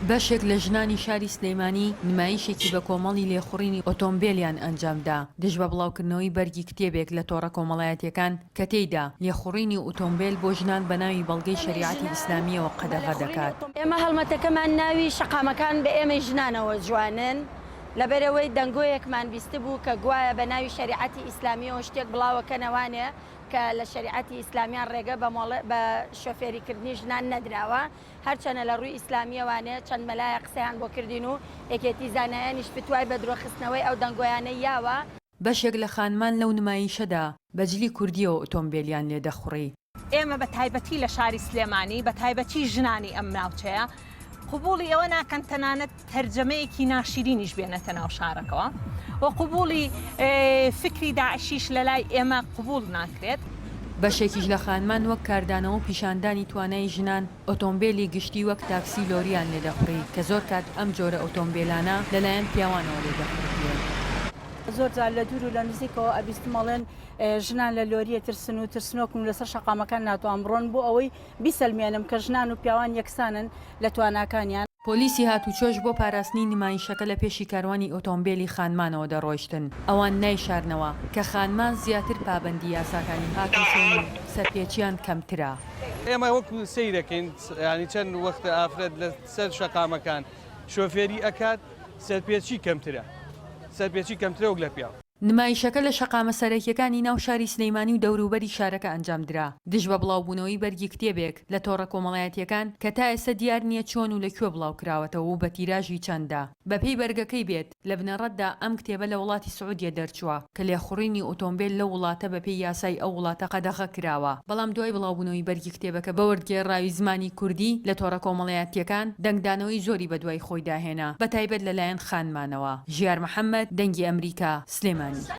بەشێک لە ژنانی شاری سلێمانی نمایشێکی بە کۆمەڵی لێخوڕینی ئۆتۆمبێلیان ئەنجامدا دژ بە بڵاوکردنەوەی بەرگی کتێبێک لە تۆڕە کۆمەڵایەتیەکان کە تێیدا لێخوڕینی ئوتۆمبێل بۆ ژنان بە ناوی بەڵگەی شەریعەتی ئیسلامییەوە قەدەغە دەکات. ئێمە هەڵمەتەکەمان ناوی شەقامەکان بە ئێمەی ژنانەوە جوانن، لەبەرئەوەی دەنگۆیەکمان بیستبوو کە گوایە بە ناوی شەریعەتی ئیسلامییەوە شتێک بڵاوەکەنەوانێ کە لە شەریعەتی ئیسلامیان ڕێگە بە مۆڵە بە شۆفێریکردنی ژنان نەدراوە، هەرچەنە لە ڕووی ئیسلامییەوانێ چەند مەلایە قسەیان بۆ کردین و یەکێتی زانایانیش فتوای بە درۆخستنەوەی ئەو دەنگۆیانەی یاوە. بەشێک لە خانمان لەو نمایشەدا بە جلی کوردییەوە ئۆتۆمبێلیان لێ دەخوڕی. ئێمە بە تایبەتی لە شاری سلێمانی، بە تایبەتی ژنانی ئەم ناوچەیە قبوڵی ئەوە ناکەن تەنانەت تەرجەمەیەکی ناشیرینیش بێنێتە ناو شارەکەوە و قبوڵی فکری داعشیش لە لای ئێمە قبوڵ ناکرێت. بەشێکیش لە خانمان وەک کاردانەوە و پیشاندانی توانای ژنان ئۆتۆمبێلی گشتی وەک تاکسی لۆریان لێدەخوڕی کە زۆر کات ئەم جۆرە ئۆتۆمبێلانە لەلایەن پیاوانەوە لێدەخوڕدرێن. زۆر جار لە دوور و لە نزیکەوە ئەبیستم ئەڵێن ژنان لە لۆریە ترسن و ترسنۆکن و لەسەر شەقامەکان ناتوان بڕۆن بۆ ئەوەی بیسەلمێنم کە ژنان و پیاوان یەکسانن لە تواناکانیان. پۆلیسی هاتوچۆش بۆ پاراستنی نمایشەکە لە پێشی کاروانی ئۆتۆمبێلی خانمانەوە دەڕۆیشتن، ئەوان نایشارنەوە کە خانمان زیاتر پابەندی یاساکانی هاتوچۆن و سەرپێچیان کەمترە. ئێمە وەکو سەیرەکەین یانی چەند وەختە ئافرەت لە سەر شەقامەکان شۆفێری ئەکات سەرپێچی کەمترە سەرپێچی کەمترە وەک لە پیاو. نمایشەکە لە شەقامە سەرەکیەکانی ناو شاری سلیمانی و دەوروبەری شارەکە ئەنجامدرا، دژ بە بڵاوبوونەوەی بەرگی کتێبێک لە تۆڕە کۆمەڵایەتیەکان کە تا ئێستا دیار نییە چۆن و لە کوێ بڵاوکراوەتەوە و بە تیراژی چەندە. بەپێی بەرگەکەی بێت، لە بنەڕەتدا ئەم کتێبە لە وڵاتی سعودیە دەرچووە، کە لێخوڕینی ئۆتۆمبێل لەو وڵاتە بەپێی یاسای ئەو وڵاتە قەدەغە کراوە، بەڵام دوای بڵاوبوونەوەی بەرگی کتێبەکە بە وەرگێڕراوی زمانی کوردی لە تۆڕە کۆمەڵایەتییەکان دەنگدانەوەی زۆری بەدوای خۆیدا هێنا، بەتایبەت لەلایەن خانمانەوە. ژیار محەمەد، دەنگی ئەمریکا، سلێمانی.